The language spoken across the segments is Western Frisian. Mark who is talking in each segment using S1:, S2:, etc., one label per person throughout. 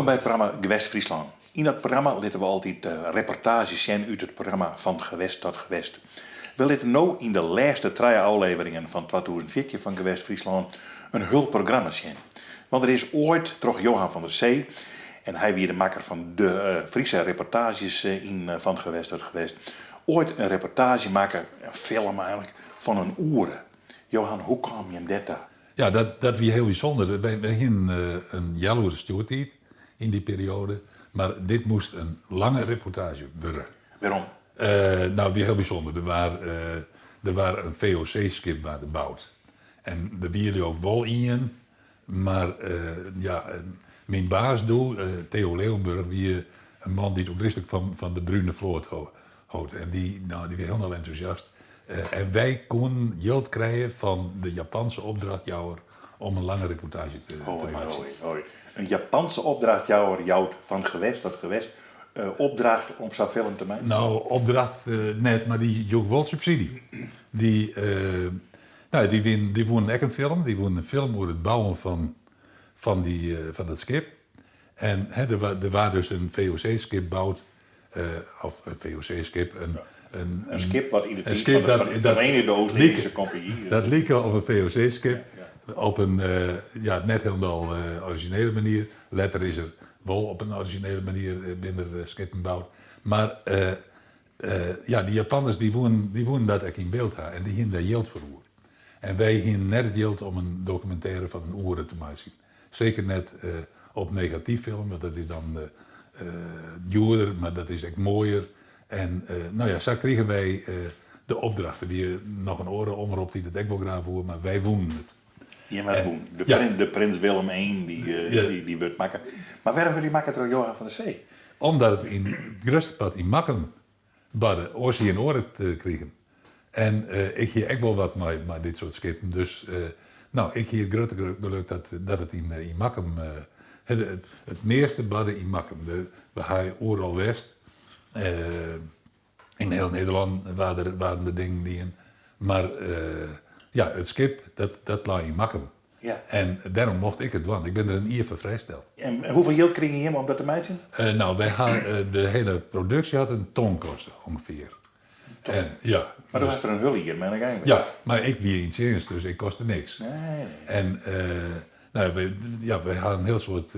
S1: Wolkom by it programma Gewest Fryslân. Yn dat programma litte we altyd reportaazjes sjen út it programma Van Gewest tot Gewest. We litte no yn de lêste trije ôfleveringen fan 2014 fan Gewest Fryslân in hiel programma sjen. Want der is oait troch Johan van der Zee, en hy wie de makker fan de Fryske reportaazjes yn Van Gewest tot Gewest, oait in reportaazje makke, in film eigenlik, fan in oere. Johan, hoe kaam jim dêrta?
S2: Ja, dat wie hiel bysûnder. Wy hienen in healoere stjoertiid yn dy perioade, mar dit moast in lange reportaazje wurde.
S1: Wêrom?
S2: No, it wie hiel bysûnder. Der waard, der waard in VOC-skip waard der boud. En der wie der ook wol ien, mar ja, myn baas doe, Theo Leeuwenburg, wie in man dy't ôfgryslik fan de brune float hold. En dy, no, dy wie hielendal entûsjast. En wy koenen jild krije fan de Japanse opdrachtjouwer om in lange reportaazje te meitsjen.
S1: Hoi, hoi, hoi. In Japanse opdrachtjouwer jout Van Gewest tot Gewest opdracht om sa'n film te meitsjen?
S2: No, opdracht net, mar dy joech wol subsydzje. Dy, no, dy, dy woenen ek in film. Dy woenen in film oer it bouwen fan, dy, fan dat skip. En hè, der waard dus in VOC-skip boud of in VOC-skip, in,
S1: in, in skip wat yn de tiid fan de Verenigde Oost-Indische Compagnie.
S2: Dat like op in VOC-skip, op in ja, net hielendal orizjinele manier. Letter is der wol op in orizjinele manier binne der skippen boud. Mar ja, dy Japanners dy woenen, dy woenen dat ek yn byld ha en dy hienen dêr jild foar oer. En wy hienen net it jild om in dokumintêre fan in oere te meitsjen. Seker net op negatyf film, want dat is dan djoerder, mar dat is ek moaier. En no ja, sa krigen wy de opdracht. Der wie noch in oare omrop dy't it ek wol graach woe, mar wy wûnen it.
S1: Jim ha wûn. De Prins Willem I dy wurdt makke. Mar wêrom wurdt dy makke troch Johan van der Zee?
S2: Omdat it yn it grutste part yn Makkum barde. Oars hie in oar it krigen. En ik hie ek wol wat mei dit soart skippen, dus no, ik hie it grutte geluk dat it yn Makkum, it measte barde yn Makkum. We ha oeral west. Yn hiel Nederlân waarden der dingen dien. Mar ja, it skip, dat lei yn Makkum. En dêrom mocht ik it dwaan. Ik bin der in jier foar frijsteld.
S1: En hoefolle jild krigen jim om dat te meitsjen?
S2: No, wy ha, de hiele produksje hat in ton koste, ûngefear. En, ja.
S1: Mar do hast der in hiel jier mei oan 'e gang west.
S2: Ja, mar ik wie yn tsjinst, dus ik koste niks.
S1: Nee, nee.
S2: En no, wy, ja, wy ha in hiel soad,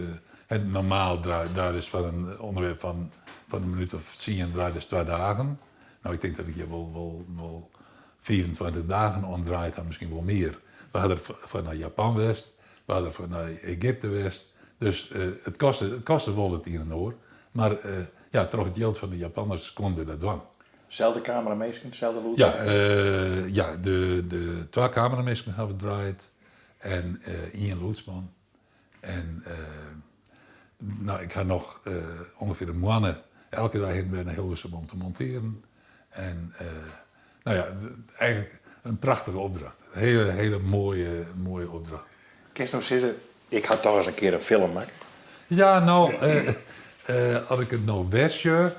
S2: normaal draait is foar in ûnderwerp fan in minút of tsien draait is twa dagen. No, ik tink dat ik hjir wol 25 dagen oan draaid ha, miskien wol mear. We ha der foar nei Japan west, we ha der foar nei Egypte west. Dus it koste wol it ien en oar. Mar ja, troch it jild fan de Japanners koenen we dat dwaan.
S1: Selde kameraminsken, selde lûd?
S2: Ja, ja, de twa kameraminsken hawwe draaid en ien lûdsman. En no, ik ha noch ûngefear in moanne elke dei hinne wer nei Hilversum om te montearjen. En no ja, eigenlik in prachtige opdracht. In hiele, hiele moaie, moaie opdracht.
S1: Kinst no sizze, ik ha toch ris in kear in film makke?
S2: Ja, no, as ik it no wer sjoch,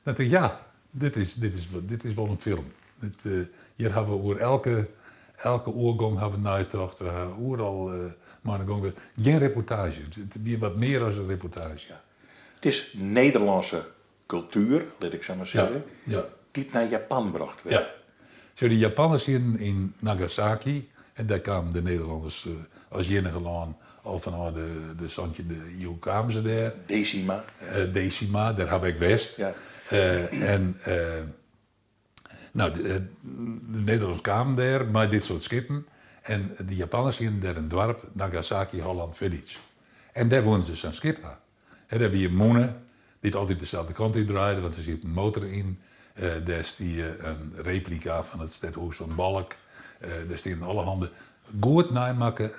S2: dan tink ik, ja, dit is wol in film. Dit, hjir ha we oer elke oergong ha we neitocht. We ha oeral mei oan 'e gong west. Gjin reportaazje. It wie wat mear as in reportaazje.
S1: It is Nederlânske kultuer, lit ik sa mar sizze, dy't nei Japan brocht wurdt.
S2: Ja. Sjoch, de Japanners hienen yn Nagasaki, en dêr kamen de Nederlanners as iennige lân al fanôf de santjinde iuw kamen se dêr.
S1: Dejima.
S2: Dejima, dêr ha we ek west. En no, de Nederlanners kamen dêr mei dit soart skippen en de Japanners hienen dêr in doarp, Nagasaki Holland Village. En dêr woenen se sa'n skip ha. En dêr wie in mûne dy't altyd deselde kant út draaide, want der siet in motor yn. Dêr stie in replika fan it stedhûs fan Balk. Dêr stienen allerhande goed neimakke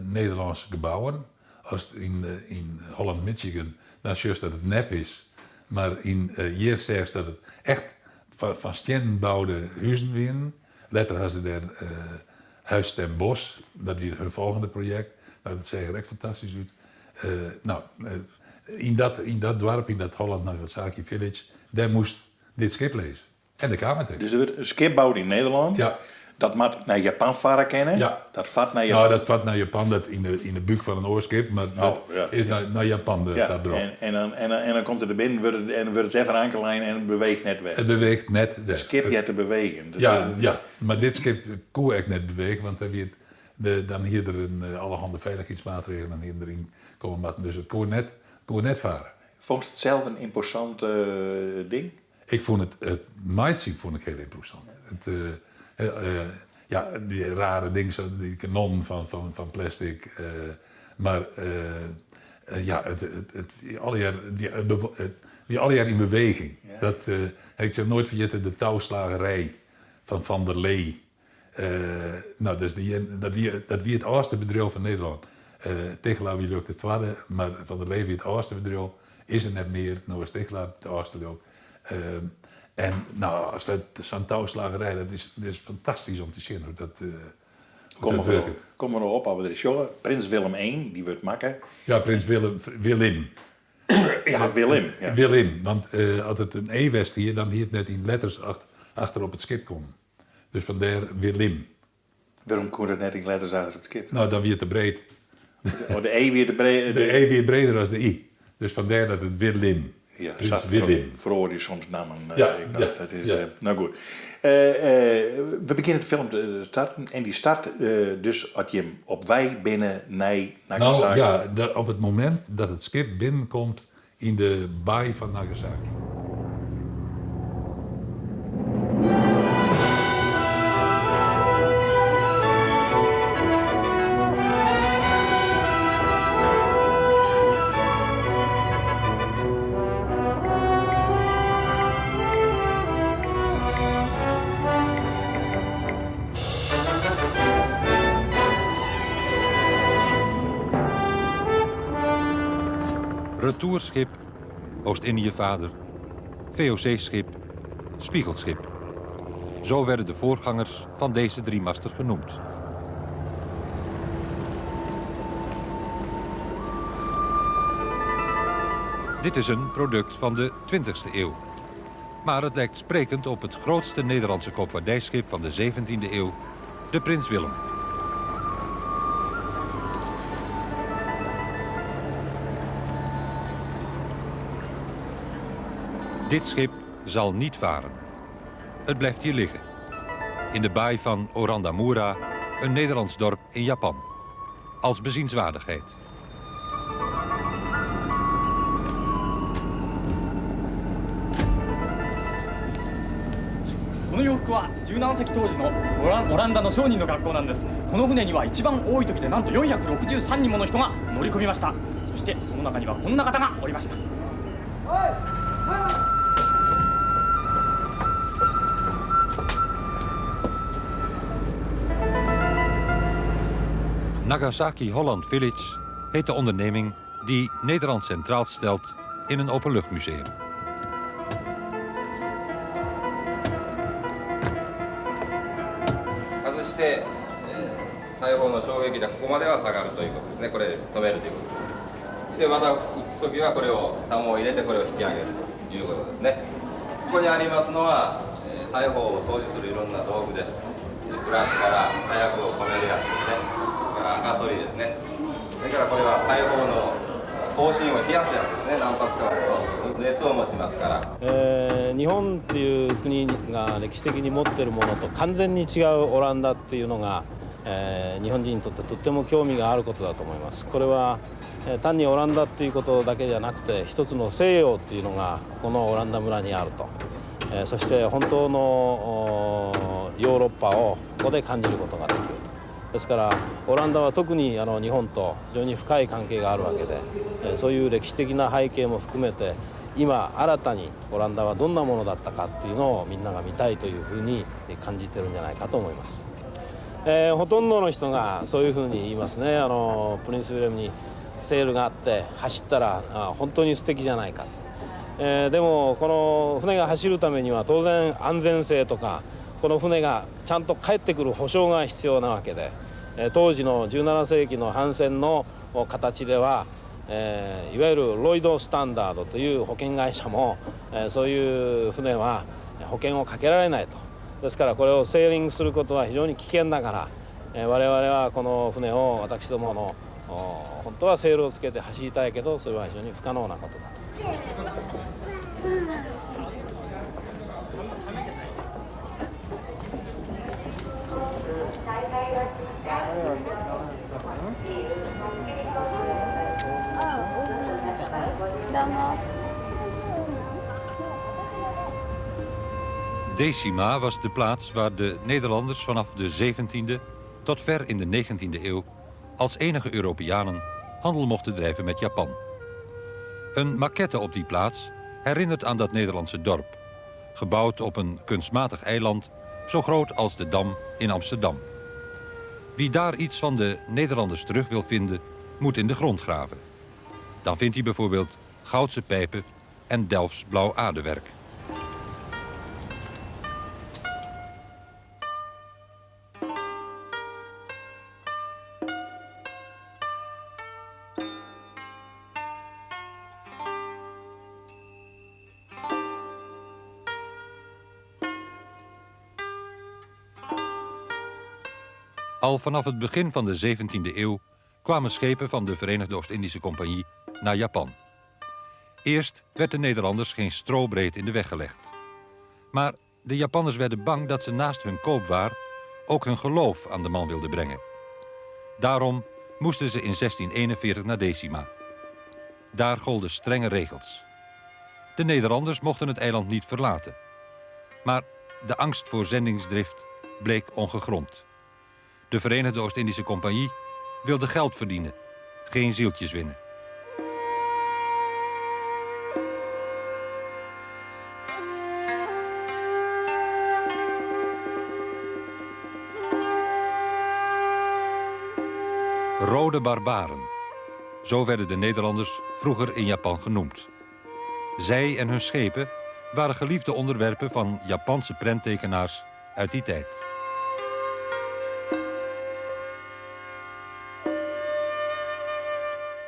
S2: Nederlânske gebouwen. Ast yn Holland, Michigan, dan sjochst dat it nep is. Mar yn hjir seachst dat it echt fan stiennen boude huzen wienen. Letter ha se dêr Huis ten Bosch, dat wie hun folgjende projekt. No, dat seach der ek fantastysk út. No, yn dat doarp, yn dat Holland Nagasaki Village, dêr moast dit skip lizze. En dêr kaam it ek.
S1: Dus der wurdt in skip boud yn Nederlân.
S2: Ja.
S1: Dat moat nei Japan farre kinne?
S2: Ja.
S1: Dat fart nei Japan?
S2: No, dat fart nei Japan, dat yn de, yn de búk fan in oar skip, mar dat is nei, nei Japan ta brocht.
S1: En, en, dan, en, en dan komt it der binnen, wurdt it, en wurdt it dêr foar anker lein en it beweecht net wer.
S2: It beweecht net wer.
S1: It skip heart te bewegen.
S2: Ja, ja, mar dit skip koe ek net bewege, want dan wie it, de, dan hie der in, allerhande feilichheidsmaatregelen hiene deryn komme moatten, dus it koe net, koe net farre.
S1: Fûnst it sels in ymposant ding?
S2: Ik fûn it, it meitsjen fûn ik hiel ymposant. It, ja, dy rare dingen, sa dy kanonnen fan plastic, mar ja, it, it wie allegear, it wie allegear yn beweging. Dat, ik sil noait ferjitte de touwslagerij fan Van der Lee. No, dus dy, dat wie, dat wie it âldste bedriuw fan Nederlân. Tichelaar wie leau ik de twadde, mar Van der Lee wie it âldste bedriuw. Is der net mear, no is Tichelaar it âldste leau ik. En no, as dat sa'n touwslagerij, dat is, dat is fantastysk om te sjen hoe't dat, hoe dat wurket.
S1: Komme we no op as we der sjogge. Prins Willem I, dy wurdt makke.
S2: Ja, Prins Willem, Willem.
S1: Ja, Willem. Ja.
S2: Willem, want as it in E west hie, dan hie it net yn letters achter op it skip kommen. Dus fandêr Willem.
S1: Wêrom koe dat net yn letters achter op it skip?
S2: No, dan wie it te breed.
S1: Oh, de E wie te breed.
S2: De E wie breder as de I. Dus fandêr dat it Willem.
S1: Ja,
S2: Prins Willem.
S1: Feroarje soms nammen.
S2: Ja, ja,
S1: dat is,
S2: ja.
S1: No goed. We begjinne de film te starten en dy start dus as jim op wei binne nei Nagasaki.
S2: No ja, op it momint dat it skip binnenkomt yn de baai fan Nagasaki.
S3: Retourschip, Oost-Indiëvaarder, VOC-schip, Spiegelschip. Zo werden de voorgangers van deze driemaster genoemd. Dit is een product van de 20e eeuw. Maar het lijkt sprekend op het grootste Nederlandse koopvaardijschip van de 17e eeuw, de Prins Willem. Dit schip zal niet varen. Het blijft hier liggen. In de baai van Orandamura, een Nederlands dorp in Japan. Als bezienswaardigheid.
S4: この洋服は17世紀当時のオランダの商人の学校なんです。この船には一番多い時でなんと463人もの人が乗り込みました。そしてその中にはこんな方がおりました。
S3: Nagasaki Holland Village heet de onderneming die Nederland centraal stelt in een openluchtmuseum.
S5: 外して、大砲の衝撃でここまでは下がるということですね。これ止めるということです。でまた撃つ時はこれを弾を入れてこれを引き上げるということですね。ここにありますのは、大砲を掃除するいろんな道具です。ブラシから火薬を込めるやつですね。それから赤取りですね。それからこれは大砲の砲身を冷やすやつですね。何発か撃つと熱を持ちますから。
S6: 日本っていう国が歴史的に持ってるものと完全に違うオランダっていうのが、日本人にとってとっても興味があることだと思います。これは、単にオランダっていうことだけじゃなくて、一つの西洋っていうのがここのオランダ村にあると、そして本当のヨーロッパをここで感じることができると。ですからオランダは特に日本と非常に深い関係があるわけで、そういう歴史的な背景も含めて、今新たにオランダはどんなものだったかっていうのをみんなが見たいというふうに感じてるんじゃないかと思います。ほとんどの人がそういうふうに言いますね。プリンスウィレムにセールがあって走ったら、本当に素敵じゃないか。でもこの船が走るためには当然安全性とか、この船がちゃんと帰ってくる保証が必要なわけで、当時の17世紀の帆船の形では、いわゆるロイドスタンダードという保険会社も、そういう船は保険をかけられないと。ですからこれをセーリングすることは非常に危険だから、我々はこの船を私どもの本当はセールをつけて走りたいけどそれは非常に不可能なことだと。
S3: Decima was de plaats waar de Nederlanders vanaf de 17e tot ver in de 19e eeuw als enige Europeanen handel mochten drijven met Japan. Een maquette op die plaats herinnert aan dat Nederlandse dorp, gebouwd op een kunstmatig eiland zo groot als de Dam in Amsterdam. Wie daar iets van de Nederlanders terug wil vinden, moet in de grond graven. Dan vindt hij bijvoorbeeld goudse pijpen en Delfts blauw aardewerk. Al vanaf het begin van de 17e eeuw kwamen schepen van de Verenigde Oost-Indische Compagnie naar Japan. Eerst werd de Nederlanders geen strobreed in de weg gelegd. Maar de Japanners werden bang dat ze naast hun koopwaar ook hun geloof aan de man wilden brengen. Daarom moesten ze in 1641 naar Decima. Daar golden strenge regels. De Nederlanders mochten het eiland niet verlaten. Maar de angst voor zendingsdrift bleek ongegrond. De Verenigde Oost-Indische Compagnie wilde geld verdienen, geen zieltjes winnen. Rode barbaren. Zo werden de Nederlanders vroeger in Japan genoemd. Zij en hun schepen waren geliefde onderwerpen van Japanse prenttekenaars uit die tijd.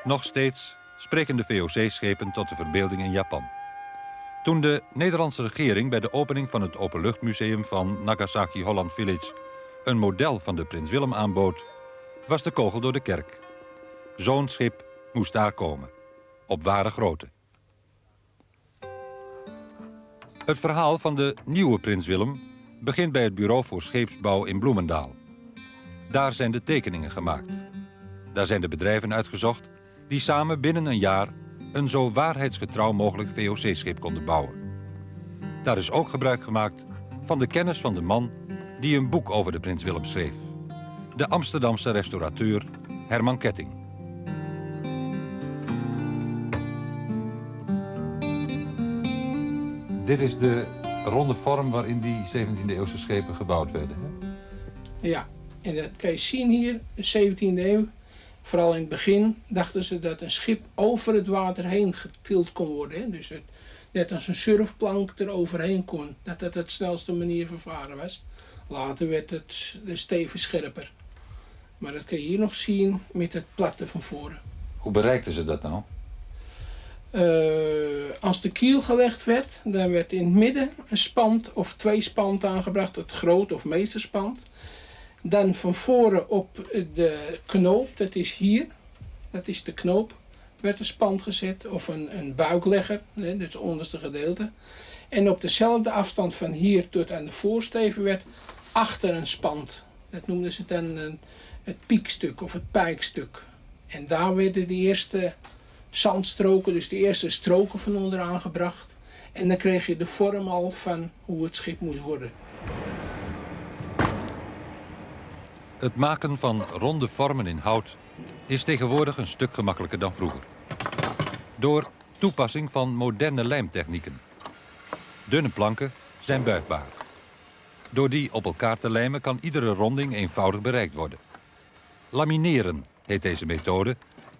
S3: Nog steeds spreken de VOC-schepen tot de verbeelding in Japan. Toen de Nederlandse regering bij de opening van het Openluchtmuseum van Nagasaki Holland Village een model van de Prins Willem aanbood, was de kogel door de kerk. Zo'n schip moest daar komen, op ware grootte. Het verhaal van de nieuwe Prins Willem begint bij het Bureau voor Scheepsbouw in Bloemendaal. Daar zijn de tekeningen gemaakt. Daar zijn de bedrijven uitgezocht die samen binnen een jaar een zo waarheidsgetrouw mogelijk VOC-schip konden bouwen. Daar is ook gebruik gemaakt van de kennis van de man die een boek over de Prins Willem schreef. De Amsterdamse restaurateur Herman Ketting. Dit is de ronde vorm waarin die 17e eeuwse schepen gebouwd werden. Hè?
S7: Ja, en dat kan je zien hier, de 17e eeuw. Vooral in het begin dachten ze dat een schip over het water heen getild kon worden. Hè? Dus het, net als een surfplank er overheen kon. Dat dat het snelste manier van varen was. Later werd het de steven scherper. Maar dat kun je hier nog zien met het platte van voren.
S3: Hoe bereikten ze dat nou?
S7: Als de kiel gelegd werd, dan werd in het midden een spant of twee spanten aangebracht. Het groot- of meesterspant. Dan van voren op de knoop, dat is hier, dat is de knoop, werd een spant gezet. Of een buiklegger, dus het onderste gedeelte. En op dezelfde afstand van hier tot aan de voorsteven werd achter een spant. Dat noemden ze dan het piekstuk of het pijkstuk. En daar werden de eerste zandstroken, dus de eerste stroken van onderaan gebracht. En dan kreeg je de vorm al van hoe het schip moest worden.
S3: Het maken van ronde vormen in hout is tegenwoordig een stuk gemakkelijker dan vroeger. Door toepassing van moderne lijmtechnieken. Dunne planken zijn buigbaar. Door die op elkaar te lijmen kan iedere ronding eenvoudig bereikt worden. Lamineren heet deze methode,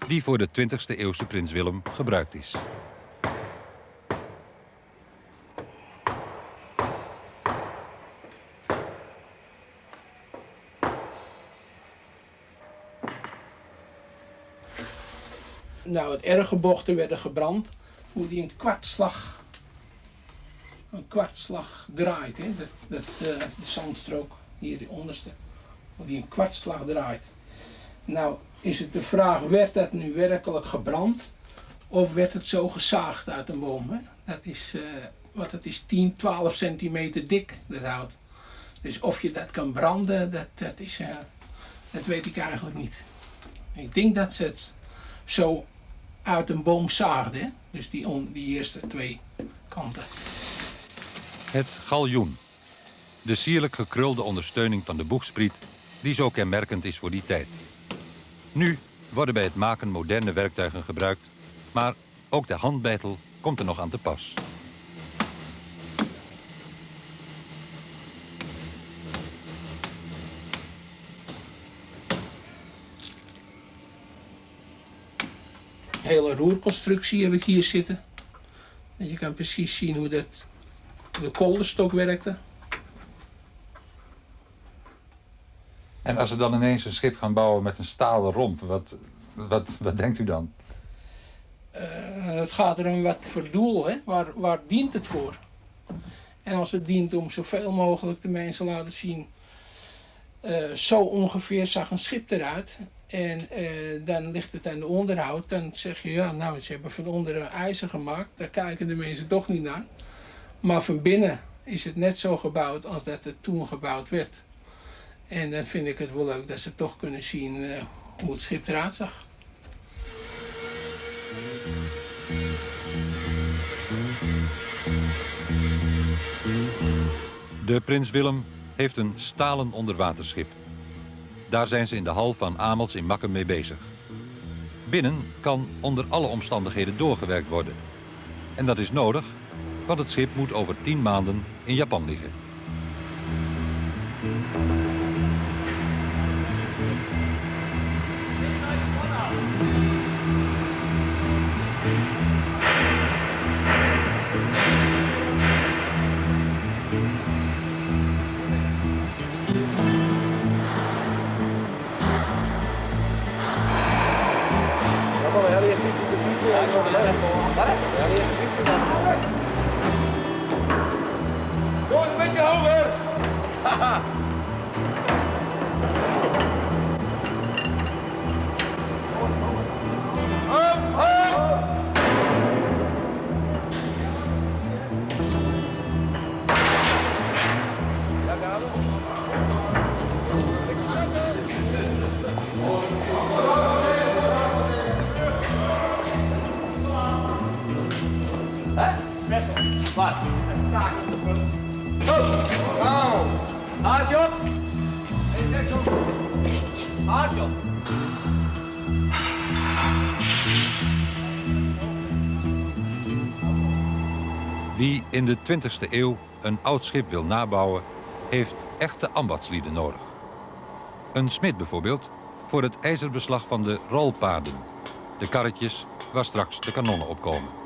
S3: die voor de 20e eeuwse Prins Willem gebruikt is.
S7: Nou, het erge bochten werden gebrand, hoe die een kwartslag in kwartslach draait. Hè? Dat, dat, de zandstrook, hier de onderste, die een kwartslag draait. Nou is het de vraag, werd dat nu werkelijk gebrand of werd het zo gezaagd uit een boom? Hè? Dat is, want het is 10, 12 centimeter dik, dat hout. Dus of je dat kan branden, dat weet ik eigenlijk niet. Ik denk dat ze het zo uit een boom zaagden, hè? Dus die eerste twee kanten.
S3: Het galjoen. De sierlijk gekrulde ondersteuning van de boegspriet die zo kenmerkend is voor die tijd. Nu worden bij het maken moderne werktuigen gebruikt, maar ook de handbijtel komt er nog aan te pas.
S7: Hele roerconstructie heb ik hier zitten. En je kan precies zien hoe dat de kolderstok werkte.
S3: En als ze dan ineens een schip gaan bouwen met een stalen romp, wat denkt u dan?
S7: Het gaat erom wat voor doel, hè? Waar dient het voor? En als het dient om zoveel mogelijk de mensen laten zien, zo ongeveer zag een schip eruit. En dan ligt het aan de onderhoud. Dan zeg je, ja, nou, ze hebben van onderen ijzer gemaakt. Daar kijken de mensen toch niet naar. Maar van binnen is het net zo gebouwd als dat het toen gebouwd werd. En dan vind ik het wel leuk dat ze toch kunnen zien hoe het schip eruit zag.
S3: De Prins Willem heeft een stalen onderwaterschip. Daar zijn ze in de hal van Amels in Makkum mee bezig. Binnen kan onder alle omstandigheden doorgewerkt worden. En dat is nodig, want het schip moet over 10 maanden in Japan liggen. Wie in de 20e eeuw een oud schip wil nabouwen, heeft echte ambachtslieden nodig. Een smid bijvoorbeeld voor het ijzerbeslag van de rolpaarden, de karretjes waar straks de kanonnen op komen.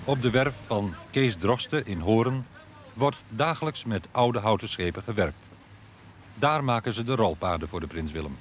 S3: Op de werf van Kees Droste in Hoorn wordt dagelijks met oude houten schepen gewerkt. Daar maken ze de rolpaarden voor de Prins Willem.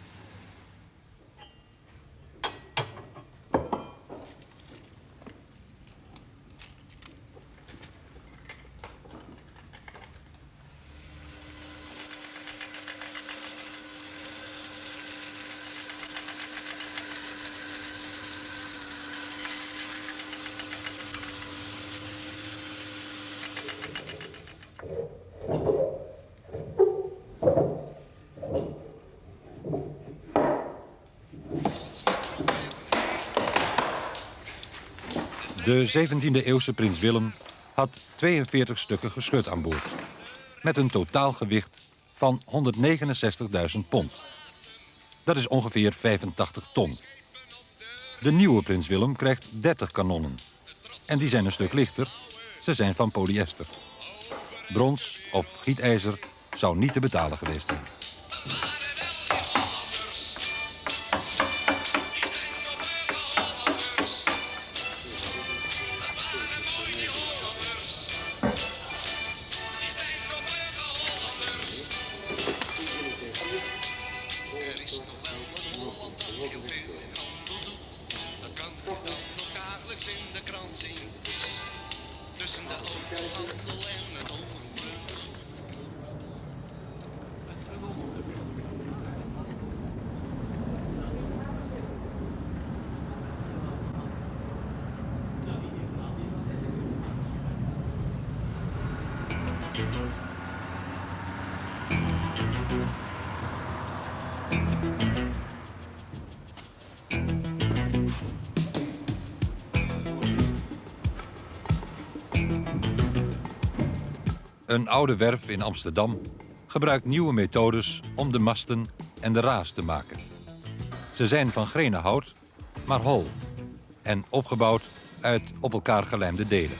S3: De 17e eeuwse Prins Willem had 42 stukken geschut aan boord, met een totaalgewicht van 169.000 pond. Dat is ongeveer 85 ton. De nieuwe Prins Willem krijgt 30 kanonnen. En die zijn een stuk lichter. Ze zijn van polyester. Brons of gietijzer zou niet te betalen geweest zijn.
S8: Er is nog wel een Holland dat heel veel in handel doet. Dat kan je dan nog dagelijks in de krant zien. Tussen de autohandel en het onroerende goed.
S3: Een oude werf in Amsterdam gebruikt nieuwe methodes om de masten en de raas te maken. Ze zijn van grenen hout, maar hol en opgebouwd uit op elkaar gelijmde delen.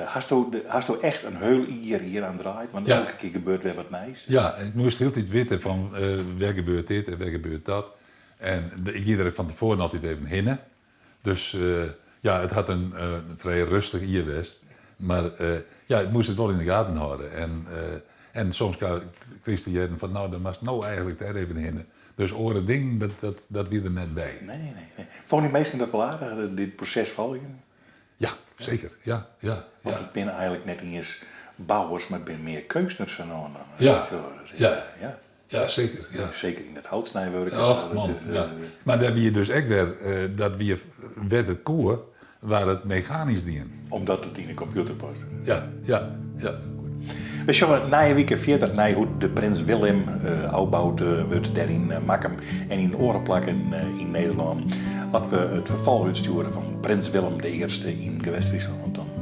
S1: Hasto, hasto echt in hiel jier hjir oan draaid? Want elke kear gebeurt wer wat nijs.
S2: Ja, ik moast hieltyd witte fan wêr gebeurt dit en wêr gebeurt dat. En ik gie der fan tefoaren altyd even hinne. Dus ja, it hat in frij rêstich jier west. Mar ja, ik moast it wol yn de gaten hâlde. En soms krigest te hearren fan, no, dan moatst no eigentlik dêr even hinne. Dus oare dingen, dat wie der net by.
S1: Nee. Fûnen dy minsken dat wol aardich, dit proses folgjen?
S2: Ja, seker. Ja.
S1: Want it binne eigentlik net iens bouwers, mar it binne mear keunstners fan oan.
S2: Ja. Ja, seker. Ja.
S1: Seker yn it houtsnijwurk.
S2: Och man, ja. Mar dêr wie dus ek wer, dat wie wêr't it koe, waard it mechanysk dien.
S1: Omdat it yn de kompjûter past.
S2: Ja.
S1: We sjogge nije wike fierder nei hoe't de Prins Willem ôfboud wurdt dêr yn Makkum en yn oare plakken yn Nederlân. As we it ferfolch útstjoere fan Prins Willem de Earste yn Gewest Fryslân. Oant dan.